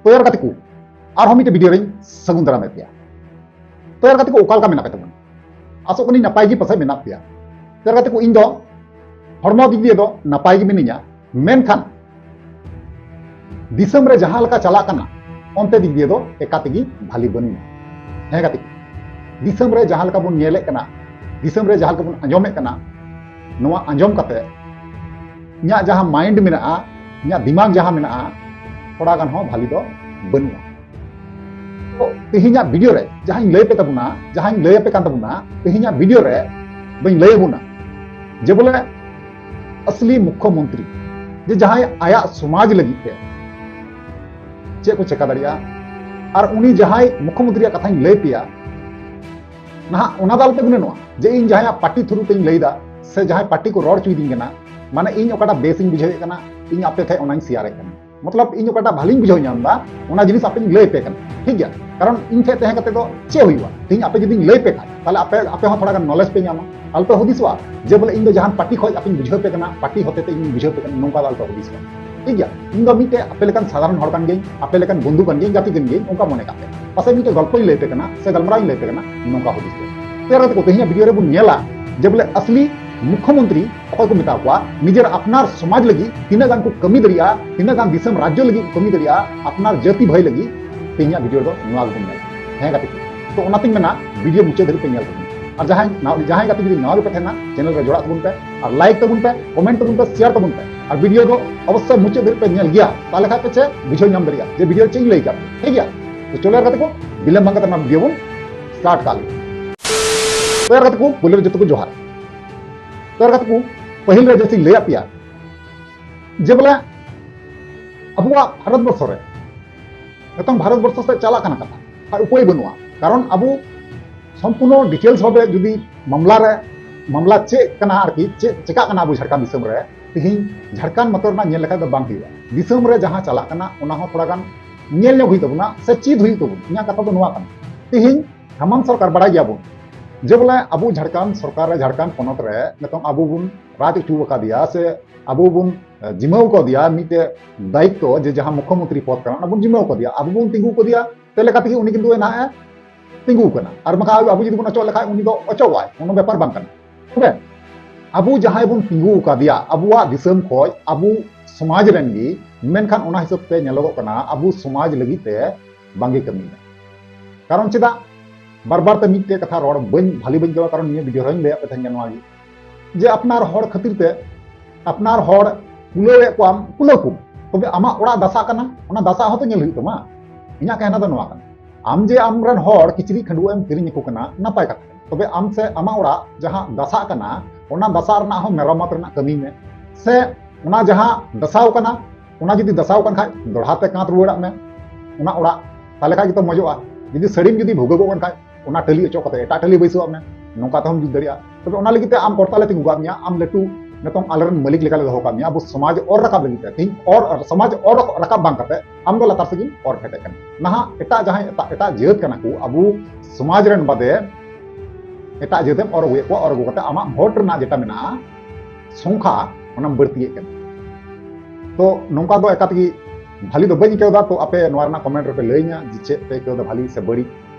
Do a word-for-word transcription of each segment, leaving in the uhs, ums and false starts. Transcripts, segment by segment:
ᱛᱚ ᱭᱟᱨ ᱜᱟᱛᱮ ᱠᱚ, ᱟᱨᱦᱚᱸ ᱢᱤᱫᱴᱮᱱ ᱵᱷᱤᱰᱤᱭᱳ ᱨᱮᱧ ᱥᱟᱹᱜᱩᱱ ᱫᱟᱨᱟᱢᱮᱫ ᱯᱮᱭᱟ᱾ ᱛᱚ ᱭᱟᱨ ᱜᱟᱛᱮ ᱠᱚ, ᱚᱠᱟ ᱞᱮᱠᱟ ᱢᱮᱱᱟᱜ ᱯᱮ ᱛᱟᱵᱚᱱᱟ? ᱟᱥᱚᱜ ᱠᱟᱹᱱᱟᱹᱧ ᱱᱟᱯᱟᱭ ᱜᱮ ᱯᱟᱥᱮᱡ ᱢᱮᱱᱟᱜ ᱯᱮᱭᱟ᱾ ᱛᱚ ᱭᱟᱨ ᱜᱟᱛᱮ ᱠᱚ, ᱤᱧ ᱫᱚ ᱦᱚᱲᱢᱚ ᱫᱤᱠ ᱫᱤᱭᱮ ᱫᱚ ᱱᱟᱯᱟᱭ ᱜᱮ ᱢᱤᱱᱟᱹᱧᱟ, ᱢᱮᱱᱠᱷᱟᱱ ᱫᱤᱥᱚᱢ ᱨᱮ ᱡᱟᱦᱟᱸ ᱞᱮᱠᱟ ᱪᱟᱞᱟᱜ ᱠᱟᱱᱟ, ᱚᱱᱛᱮ ᱫᱤᱠ ᱫᱤᱭᱮ ᱫᱚ ᱮᱠᱟ ᱛᱮᱜᱮ ᱵᱷᱟᱞᱤ ᱵᱟᱹᱱᱩᱧᱟ᱾ ᱦᱮᱸ ᱜᱟᱛᱮ ᱠᱚ, ᱫᱤᱥᱚᱢ ᱨᱮ ᱡᱟᱦᱟᱸ ᱞᱮᱠᱟ ᱵᱚᱱ ᱧᱮᱞᱮᱫ ᱠᱟᱱᱟ, ᱫᱤᱥᱚᱢ ᱨᱮ ᱡᱟᱦᱟᱸ ᱞᱮᱠᱟ ᱵᱚᱱ ᱟᱸᱡᱚᱢᱮᱫ ᱠᱟᱱᱟ, ᱱᱚᱣᱟ ᱟᱸᱡᱚᱢ ᱠᱟᱛᱮ ᱤᱧᱟᱹᱜ ᱡᱟᱦᱟᱸ ᱢᱟᱭᱤᱱᱰ ᱢᱮᱱᱟᱜᱼᱟ, ᱤᱧᱟᱹᱜ ᱫᱤᱢᱟᱜᱽ ᱡᱟᱦᱟᱸ ᱢᱮᱱᱟᱜᱼᱟ, ᱛᱷᱚᱲᱟ ᱜᱟᱱ ᱦᱚᱸ ᱵᱷᱟᱞᱤ ᱫᱚ ᱵᱟᱹᱱᱩᱜᱼᱟ᱾ ᱛᱚ, ᱛᱮᱦᱮᱧᱟᱜ ᱵᱷᱤᱰᱤᱭᱳ ᱨᱮ ᱡᱟᱦᱟᱸᱧ ᱞᱟᱹᱭ ᱟᱯᱮ ᱛᱟᱵᱚᱱᱟ, ᱡᱟᱦᱟᱸᱧ ᱞᱟᱹᱭ ᱟᱯᱮ ᱠᱟᱱ ᱛᱟᱵᱚᱱᱟ, ᱛᱮᱦᱮᱧᱟᱜ ᱵᱷᱤᱰᱤᱭᱳ ᱨᱮ ᱵᱟᱹᱧ ᱞᱟᱹᱭ ᱟᱵᱚᱱᱟ ᱡᱮ ᱵᱚᱞᱮ ᱟᱥᱞᱤ ᱢᱩᱠᱷᱭᱚᱢᱚᱱᱛᱨᱤ ᱡᱮ ᱡᱟᱦᱟᱸᱭ ᱟᱭᱟᱜ ᱥᱚᱢᱟᱡᱽ ᱞᱟᱹᱜᱤᱫ ᱛᱮ ᱪᱮᱫ ᱠᱚ ᱪᱮᱠᱟ ᱫᱟᱲᱮᱭᱟᱜᱼᱟ, ᱟᱨ ᱩᱱᱤ ᱡᱟᱦᱟᱸᱭ ᱢᱩᱠᱷᱭᱚᱢᱚᱱᱛᱨᱤᱭᱟᱜ ᱠᱟᱛᱷᱟᱧ ᱞᱟᱹᱭ ᱯᱮᱭᱟ, ᱱᱟᱦᱟᱜ ᱚᱱᱟ ᱫᱚ ᱟᱞᱚᱯᱮ ᱜᱩᱱᱟᱹᱱᱚᱜᱼᱟ ᱡᱮ ᱤᱧ ᱡᱟᱦᱟᱸᱭᱟᱜ ᱯᱟᱨᱴᱤ ᱛᱷᱨᱩ ᱛᱮᱧ ᱞᱟᱹᱭᱫᱟ ᱥᱮ ᱡᱟᱦᱟᱸᱭ ᱯᱟᱨᱴᱤ ᱠᱚ ᱨᱚᱲ ᱦᱚᱪᱚᱭᱫᱤᱧ ᱠᱟᱱᱟ, ᱢᱟᱱᱮ ᱤᱧ ᱚᱠᱟᱴᱟᱜ ᱵᱮᱥ ᱤᱧ ᱵᱩᱡᱷᱟᱹᱣᱮᱫ ᱠᱟᱱᱟ, ᱤᱧ ᱟᱯᱮ ᱴᱷᱮᱡ ᱚᱱᱟᱧ ᱥᱮᱭᱟᱨᱮᱫ ᱠᱟᱱᱟ᱾ ᱢᱚᱛᱞᱚᱵ, ᱤᱧ ᱚᱠᱟᱴᱟᱜ ᱵᱷᱟᱞᱤᱧ ᱵᱩᱡᱷᱟᱹᱣ ᱧᱟᱢ ᱮᱫᱟ, ᱚᱱᱟ ᱡᱤᱱᱤᱥ ᱟᱯᱮᱧ ᱞᱟᱹᱭ ᱟᱯᱮ ᱠᱟᱱᱟ, ᱴᱷᱤᱠ ᱜᱮᱭᱟ? ᱠᱟᱨᱚᱱ ᱤᱧ ᱴᱷᱮᱡ ᱛᱟᱦᱮᱸ ᱠᱟᱛᱮ ᱫᱚ ᱪᱮᱫ ᱦᱩᱭᱩᱜᱼᱟ? ᱛᱮᱦᱮᱧ ᱟᱯᱮ ᱡᱩᱫᱤᱧ ᱞᱟᱹᱭ ᱟᱯᱮ ᱠᱷᱟᱡ, ᱛᱟᱦᱞᱮ ᱟᱯᱮ, ᱟᱯᱮ ᱦᱚᱸ ᱛᱷᱚᱲᱟ ᱜᱟᱱ ᱱᱚᱞᱮᱡᱽ ᱯᱮ ᱧᱟᱢᱟ᱾ ᱟᱞᱚᱯᱮ ᱦᱩᱫᱤᱥᱚᱜᱼᱟ ᱡᱮ ᱵᱚᱞᱮ ᱤᱧ ᱫᱚ ᱡᱟᱦᱟᱱ ᱯᱟᱨᱴᱤ ᱠᱷᱚᱡ ᱟᱯᱮᱧ ᱵᱩᱡᱷᱟᱹᱣ ᱯᱮ ᱠᱟᱱᱟ, ᱯᱟᱨᱴᱤ ᱦᱚᱛᱮ ᱛᱮ ᱤᱧ ᱵᱩᱡᱷᱟᱹᱣ ᱯᱮ ᱠᱟᱱᱟ, ᱱᱚᱝᱠᱟ ᱫᱚ ᱟᱞᱚᱯᱮ ᱦᱩᱫᱤᱥᱚᱜᱼᱟ, ᱴᱷᱤᱠ ᱜᱮᱭᱟ? ᱤᱧ ᱫᱚ ᱢᱤᱫᱴᱮᱡ ᱟᱯᱮ ᱞᱮᱠᱟᱱ ᱥᱟᱫᱷᱟᱨᱚᱱ ᱦᱚᱲ ᱠᱟᱱ ᱜᱤᱭᱟᱹᱧ, ᱟᱯᱮ ᱞᱮᱠᱟᱱ ᱵᱚᱱᱫᱷᱩ ᱠᱟᱱ ᱜᱤᱭᱟᱹᱧ, ᱜᱟᱛᱮ ᱠᱟᱱ ᱜᱤᱭᱟᱹᱧ, ᱚᱱᱠᱟ ᱢᱚᱱᱮ ᱠᱟᱜ ᱯᱮ᱾ ᱯᱟᱥᱮᱡ ᱢᱤᱫᱴᱮᱡ ᱜᱚᱞᱯᱚᱧ ᱞᱟᱹᱭ ᱟᱯᱮ ᱠᱟᱱᱟ ᱥᱮ ᱜᱟᱞᱢᱟᱨᱟᱣ ᱤᱧ ᱞᱟᱹᱭ ᱟᱯᱮ ᱠᱟᱱᱟ, ᱱᱚᱝᱠᱟ ᱦᱩᱫᱤᱥ ᱯᱮ᱾ ᱛᱚ ᱭᱟᱨ ᱜᱟᱛᱮ ᱠᱚ, ᱛᱮᱦᱮᱧᱟᱜ ᱵᱷᱤᱰᱤᱭᱳ ᱨᱮᱵᱚᱱ ᱧᱮᱞᱟ ᱡᱮ ᱵᱚᱞᱮ ᱟᱥᱞᱤ ᱢᱩᱠᱷᱭᱚᱢᱚᱱᱛᱨᱤ ᱚᱠᱚᱭ ᱠᱚ ᱢᱮᱛᱟ ᱠᱚᱣᱟ, ᱱᱤᱡᱮᱨ ᱟᱯᱱᱟᱨ ᱥᱚᱢᱟᱡᱽ ᱞᱟᱹᱜᱤᱫ ᱛᱤᱱᱟᱹᱜ ᱜᱟᱱ ᱠᱚ ᱠᱟᱹᱢᱤ ᱫᱟᱲᱮᱭᱟᱜᱼᱟ, ᱛᱤᱱᱟᱹᱜ ᱜᱟᱱ ᱫᱤᱥᱚᱢ ᱨᱟᱡᱽᱡᱚ ᱞᱟᱹᱜᱤᱫ ᱠᱚ ᱠᱟᱹᱢᱤ ᱫᱟᱲᱮᱭᱟᱜᱼᱟ, ᱟᱯᱱᱟᱨ ᱡᱟᱹᱛᱤ ᱵᱷᱟᱹᱭ ᱞᱟᱹᱜᱤᱫ᱾ ᱛᱮᱦᱮᱧᱟᱜ ᱵᱷᱤᱰᱤᱭᱳ ᱨᱮᱫᱚ ᱱᱚᱣᱟ ᱜᱮᱵᱚᱱ ᱧᱮᱞᱟ᱾ ᱦᱮᱸ ᱜᱟᱛᱮ ᱠᱚ, ᱛᱚ ᱚᱱᱟᱛᱤᱧ ᱢᱮᱱᱟ ᱵᱷᱤᱰᱤᱭᱳ ᱢᱩᱪᱟᱹᱫ ᱫᱷᱟᱹᱵᱤᱡ ᱯᱮ ᱧᱮᱞ ᱛᱟᱵᱚᱱᱟ᱾ ᱟᱨ ᱡᱟᱦᱟᱸᱭ ᱱᱟᱣᱟ, ᱡᱟᱦᱟᱸᱭ ᱜᱟᱛᱮ ᱡᱩᱫᱤ ᱱᱟᱣᱟ ᱜᱮᱯᱮ ᱛᱟᱦᱮᱱᱟ, ᱪᱮᱱᱮᱞ ᱨᱮ ᱡᱚᱲᱟᱜ ᱛᱟᱵᱚᱱ ᱯᱮ, ᱟᱨ ᱞᱟᱭᱤᱠ ᱛᱟᱵᱚᱱ ᱯᱮ, ᱠᱚᱢᱮᱱᱴ ᱛᱟᱵᱚᱱ ᱯᱮ, ᱥᱮᱭᱟᱨ ᱛᱟᱵᱚᱱ ᱯᱮ, ᱟᱨ ᱵᱷᱤᱰᱤᱭᱳ ᱫᱚ ᱚᱵᱚᱥᱥᱳᱭ ᱢᱩᱪᱟᱹᱫ ᱫᱷᱟᱹᱵᱤᱡ ᱯᱮ ᱧᱮᱞ ᱜᱮᱭᱟ, ᱛᱟᱦᱞᱮ ᱠᱷᱟᱡ ᱯᱮ ᱪᱮᱫ ᱵᱩᱡᱷᱟᱹᱣ ᱧᱟᱢ ᱫᱟᱲᱮᱭᱟᱜᱼᱟ ᱡᱮ ᱵᱷᱤᱰᱤᱭᱳ ᱪᱮᱫ ᱤᱧ ᱞᱟᱹᱭ ᱠᱟᱫ, ᱴᱷᱤᱠ ᱜᱮᱭᱟ? ᱛᱚ ᱪᱚᱞᱚ ᱭᱟᱨ ᱜᱟᱛᱮ ᱠᱚ, ᱵᱤᱞᱚᱢ ᱵᱟᱝ ᱠᱟᱛᱮ ᱱᱚᱣᱟ ᱵᱷᱤᱰᱤᱭᱳ ᱵᱚᱱ ᱥᱴᱟᱨᱴ ᱠᱟᱜ ᱞᱮᱜᱮ᱾ ᱛᱚ ᱭᱟᱨ ᱜᱟᱛᱮ ᱠᱚ, ᱯᱳᱭᱞᱳ ᱨᱮ ᱡᱚᱛᱚ ᱠᱚ ᱡᱚᱦᱟᱨ᱾ ᱛᱚ ᱭᱟᱨ ᱜᱟᱛᱮ ᱠᱚ, ᱯᱟᱹᱦᱤᱞ ᱨᱮ ᱡᱮᱭᱥᱮᱧ ᱞᱟᱹᱭᱟᱫ ᱯᱮᱭᱟ ᱡᱮ ᱵᱚᱞᱮ ᱟᱵᱚᱣᱟᱜ ᱵᱷᱟᱨᱚᱛ ᱵᱚᱨᱥᱚ ᱨᱮ, ᱱᱤᱛᱚᱝ ᱵᱷᱟᱨᱚᱛ ᱵᱚᱨᱥᱚ ᱥᱮᱫ ᱪᱟᱞᱟᱜ ᱠᱟᱱᱟ ᱠᱟᱛᱷᱟ, ᱟᱨ ᱩᱯᱟᱹᱭ ᱵᱟᱹᱱᱩᱜᱼᱟ᱾ ᱠᱟᱨᱚᱱ ᱟᱵᱚ ᱥᱚᱢᱯᱩᱨᱱᱚ ᱰᱤᱴᱮᱞᱥ ᱵᱷᱟᱵᱮ ᱡᱩᱫᱤ ᱢᱟᱢᱞᱟ ᱨᱮ, ᱢᱟᱢᱞᱟ ᱪᱮᱫ ᱠᱟᱱᱟ ᱟᱨᱠᱤ, ᱪᱮᱫ ᱪᱮᱠᱟᱜ ᱠᱟᱱᱟ ᱟᱵᱚ ᱡᱷᱟᱲᱠᱷᱚᱸᱰ ᱫᱤᱥᱚᱢ ᱨᱮ, ᱛᱮᱦᱮᱧ ᱡᱷᱟᱲᱠᱷᱚᱸᱰ ᱢᱚᱛᱚ ᱨᱮᱱᱟᱜ ᱧᱮᱞ ᱞᱮᱠᱷᱟᱡ ᱫᱚ ᱵᱟᱝ ᱦᱩᱭᱩᱜᱼᱟ᱾ ᱫᱤᱥᱚᱢ ᱨᱮ ᱡᱟᱦᱟᱸ ᱪᱟᱞᱟᱜ ᱠᱟᱱᱟ ᱚᱱᱟ ᱦᱚᱸ ᱛᱷᱚᱲᱟ ᱜᱟᱱ ᱧᱮᱞ ᱧᱚᱜ ᱦᱩᱭᱩᱜ ᱛᱟᱵᱚᱱᱟ ᱥᱮ ᱪᱮᱫ ᱦᱩᱭᱩᱜ ᱛᱟᱵᱚᱱᱟ᱾ ᱤᱧᱟᱹᱜ ᱠᱟᱛᱷᱟ ᱫᱚ ᱱᱚᱣᱟ ᱠᱟᱱᱟ, ᱛᱮᱦᱮᱧ ᱦᱮᱢᱚᱱᱛ ᱥᱚᱨᱠᱟᱨ ᱵᱟᱲᱟᱭ ᱜᱮᱭᱟᱵᱚᱱ ᱡᱮ ᱵᱚᱞᱮ ᱟᱵᱚ ᱡᱷᱟᱲᱠᱷᱚᱸᱰ ᱥᱚᱨᱠᱟᱨ ᱨᱮ, ᱡᱷᱟᱲᱠᱷᱚᱸᱰ ᱯᱚᱱᱚᱛ ᱨᱮ ᱱᱤᱛᱚᱝ ᱟᱵᱚ ᱵᱚᱱ ᱨᱟᱡᱽ ᱦᱚᱪᱚ ᱟᱠᱟᱫᱮᱭᱟ ᱥᱮ ᱟᱵᱚ ᱵᱚᱱ, ᱮ, ᱡᱤᱢᱟᱹᱣ ᱟᱠᱟᱫᱮᱭᱟ ᱢᱤᱫᱴᱮᱡ ᱫᱟᱭᱤᱛᱛᱚ, ᱡᱮ ᱡᱟᱦᱟᱸ ᱢᱩᱠᱷᱭᱚᱢᱚᱱᱛᱨᱤ ᱯᱚᱫ ᱠᱟᱱᱟ, ᱚᱱᱟ ᱵᱚᱱ ᱡᱤᱢᱟᱹᱣ ᱟᱠᱟᱫᱮᱭᱟ, ᱟᱵᱚ ᱵᱚᱱ ᱛᱤᱸᱜᱩ ᱟᱠᱟᱫᱮᱭᱟ, ᱛᱮ ᱞᱮᱠᱟ ᱛᱮᱜᱮ ᱩᱱᱤ ᱠᱤᱱᱛᱩ ᱱᱟᱦᱟᱜ ᱮ ᱛᱤᱸᱜᱩ ᱟᱠᱟᱱᱟ᱾ ᱟᱨ ᱵᱟᱝᱠᱷᱟᱱ ᱟᱵᱚ ᱡᱩᱫᱤ ᱵᱚᱱ ᱚᱪᱚᱜ ᱞᱮᱠᱷᱟᱡ ᱩᱱᱤ ᱫᱚ ᱚᱪᱚᱜᱚᱜᱼᱟᱭ, ᱠᱳᱱᱳ ᱵᱮᱯᱟᱨ ᱵᱟᱝ ᱠᱟᱱᱟ᱾ ᱛᱚᱵᱮ ᱟᱵᱚ ᱡᱟᱦᱟᱸᱭ ᱵᱚᱱ ᱛᱤᱸᱜᱩ ᱟᱠᱟᱫᱮᱭᱟ ᱟᱵᱚᱣᱟᱜ ᱫᱤᱥᱚᱢ ᱠᱷᱚᱡ, ᱟᱵᱚ ᱥᱚᱢᱟᱡᱽ ᱨᱮᱱ ᱜᱮ, ᱢᱮᱱᱠᱷᱟᱱ ᱚᱱᱟ ᱦᱤᱥᱟᱹᱵ ᱛᱮ ᱧᱮᱞᱚᱜᱚᱜ ᱠᱟᱱᱟ ᱟᱵᱚ ᱥᱚᱢᱟᱡᱽ ᱞᱟᱹᱜᱤᱫ ᱛᱮ ᱵᱟᱝᱜᱮ ᱠᱟᱹᱢᱤᱭᱮᱫᱟ᱾ ᱠᱟᱨᱚᱱ ᱪᱮᱫᱟᱜ? ᱵᱟᱨ ᱵᱟᱨ ᱛᱮ ᱢᱤᱫᱴᱮᱡ ᱠᱟᱛᱷᱟ ᱨᱚᱲ ᱵᱟᱹᱧ, ᱵᱷᱟᱞᱤ ᱵᱟᱹᱧ ᱟᱹᱭᱠᱟᱹᱣᱟ, ᱠᱟᱨᱚᱱ ᱱᱤᱭᱟᱹ ᱵᱷᱤᱰᱤᱭᱳ ᱨᱮᱦᱚᱧ ᱞᱟᱹᱭᱟᱫ ᱯᱮ ᱛᱟᱦᱮᱸᱱ ᱜᱮᱭᱟ ᱱᱚᱣᱟ ᱜᱮ, ᱡᱮ ᱟᱯᱱᱟᱨ ᱦᱚᱲ ᱠᱷᱟᱹᱛᱤᱨ ᱛᱮ ᱟᱯᱱᱟᱨ ᱦᱚᱲ ᱠᱩᱞᱟᱹᱣᱮᱫ ᱠᱚᱣᱟᱢ, ᱠᱩᱞᱟᱹᱣ ᱠᱚᱢ, ᱛᱚᱵᱮ ᱟᱢᱟᱜ ᱚᱲᱟᱜ ᱫᱟᱥᱟᱜ ᱠᱟᱱᱟ, ᱚᱱᱟ ᱫᱟᱥᱟᱜ ᱦᱚᱸᱛᱚ ᱧᱮᱞ ᱦᱩᱭᱩᱜ ᱛᱟᱢᱟ᱾ ᱤᱧᱟᱹᱜ ᱠᱟᱛᱷᱟ ᱫᱚ ᱱᱚᱣᱟ ᱠᱟᱱᱟ, ᱟᱢ ᱡᱮ ᱟᱢᱨᱮᱱ ᱦᱚᱲ ᱠᱤᱪᱨᱤᱡ ᱠᱷᱟᱹᱰᱩᱣᱟᱹᱜ ᱮᱢ ᱠᱤᱨᱤᱧ ᱟᱠᱚ ᱠᱟᱱᱟ, ᱱᱟᱯᱟᱭ ᱠᱟᱛᱷᱟ, ᱛᱚᱵᱮ ᱟᱢ ᱥᱮ ᱟᱢᱟᱜ ᱚᱲᱟᱜ ᱡᱟᱦᱟᱸ ᱫᱟᱥᱟᱜ ᱠᱟᱱᱟ, ᱚᱱᱟ ᱫᱟᱥᱟᱜ ᱨᱮᱱᱟᱜ ᱦᱚᱸ ᱢᱮᱨᱟᱢᱚᱛ ᱨᱮᱱᱟᱜ ᱠᱟᱹᱢᱤ ᱢᱮ, ᱥᱮ ᱚᱱᱟ ᱡᱟᱦᱟᱸ ᱫᱟᱥᱟᱣ ᱠᱟᱱᱟ, ᱚᱱᱟ ᱡᱩᱫᱤ ᱫᱟᱥᱟᱣ ᱠᱟᱱ ᱠᱷᱟᱡ ᱫᱚᱲᱦᱟ ᱛᱮ ᱠᱟᱸᱛ ᱨᱩᱣᱟᱹᱲᱟᱜ ᱢᱮ ᱚᱱᱟ ᱚᱲᱟᱜ, ᱛᱟᱦᱞᱮ ᱠᱷᱟᱡ ᱜᱮᱛᱚ ᱢᱚᱡᱚᱜᱼᱟ᱾ ᱡᱩᱫᱤ ᱥᱟᱹᱲᱤᱢ ᱡᱩᱫᱤ ᱵᱷᱩᱜᱟᱹᱜᱚᱜ ᱠᱟᱱ ᱠᱷᱟᱡ, ᱚᱱᱟ ᱴᱟᱹᱞᱤ ᱚᱪᱚᱜ ᱠᱟᱛᱮ ᱮᱴᱟᱜ ᱴᱟᱹᱞᱤ ᱵᱟᱹᱭᱥᱟᱹᱣᱟᱜ ᱢᱮ, ᱱᱚᱝᱠᱟ ᱛᱮᱦᱚᱸᱢ ᱡᱩᱛ ᱫᱟᱲᱮᱭᱟᱜᱼᱟ᱾ ᱛᱚᱵᱮ ᱚᱱᱟ ᱞᱟᱹᱜᱤᱫ ᱛᱮ ᱟᱢ ᱠᱚᱨᱛᱟ ᱞᱮ ᱛᱤᱸᱜᱩ ᱠᱟᱜ ᱢᱮᱭᱟ, ᱟᱢ ᱞᱟᱹᱴᱩ ᱱᱤᱛᱚᱝ ᱟᱞᱮᱨᱮᱱ ᱢᱟᱹᱞᱤᱠ ᱞᱮᱠᱟ ᱞᱮ ᱫᱚᱦᱚ ᱠᱟᱜ ᱢᱮᱭᱟ᱾ ᱟᱵᱚ ᱥᱚᱢᱟᱡᱽ ᱚᱨ ᱨᱟᱠᱟᱵ ᱞᱟᱹᱜᱤᱫ ᱛᱮ ᱛᱮᱦᱮᱧ ᱚᱨ, ᱥᱚᱢᱟᱡᱽ ᱚᱨ ᱨᱟᱠᱟᱵ ᱵᱟᱝ ᱠᱟᱛᱮ ᱟᱢ ᱫᱚ ᱞᱟᱛᱟᱨ ᱥᱮᱫ ᱜᱮᱢ ᱚᱨ ᱯᱷᱮᱰᱮᱫ ᱠᱟᱱᱟ᱾ ᱱᱟᱦᱟᱜ ᱮᱴᱟᱜ ᱡᱟᱦᱟᱸᱭ ᱮᱴᱟᱜ, ᱮᱴᱟᱜ ᱡᱟᱹᱛ ᱠᱟᱱᱟ ᱠᱚ, ᱟᱵᱚ ᱥᱚᱢᱟᱡᱽ ᱨᱮᱱ ᱵᱟᱫᱮ ᱮᱴᱟᱜ ᱡᱟᱹᱛ ᱮᱢ ᱚᱨ ᱟᱹᱜᱩᱭᱮᱫ ᱠᱚᱣᱟ, ᱚᱨ ᱟᱹᱜᱩ ᱠᱟᱛᱮ ᱟᱢᱟᱜ ᱵᱷᱳᱴ ᱨᱮᱱᱟᱜ ᱡᱮᱴᱟ ᱢᱮᱱᱟᱜᱼᱟ ᱥᱚᱝᱠᱷᱟ, ᱚᱱᱟᱢ ᱵᱟᱹᱲᱛᱤᱭᱮᱫ ᱠᱟᱱᱟ᱾ ᱛᱚ ᱱᱚᱝᱠᱟ ᱫᱚ ᱮᱠᱟᱞ ᱛᱮᱜᱮ ᱵᱷᱟᱞᱤ ᱫᱚ ᱵᱟᱹᱧ ᱟᱹᱭᱠᱟᱹᱣ ᱮᱫᱟ᱾ ᱛᱚ ᱟᱯᱮ ᱱᱚᱣᱟ ᱨᱮᱱᱟᱜ ᱠᱚᱢᱮᱱᱴ ᱨᱮᱯᱮ ᱞᱟᱹᱭᱟᱹᱧᱟ ᱡᱮ ᱪᱮᱫ ᱯᱮ ᱟᱹᱭᱠᱟᱹᱣ ᱮᱫᱟ, ᱵᱷᱟᱞᱤ ᱥᱮ ᱵᱟᱹᱲᱤᱡ᱾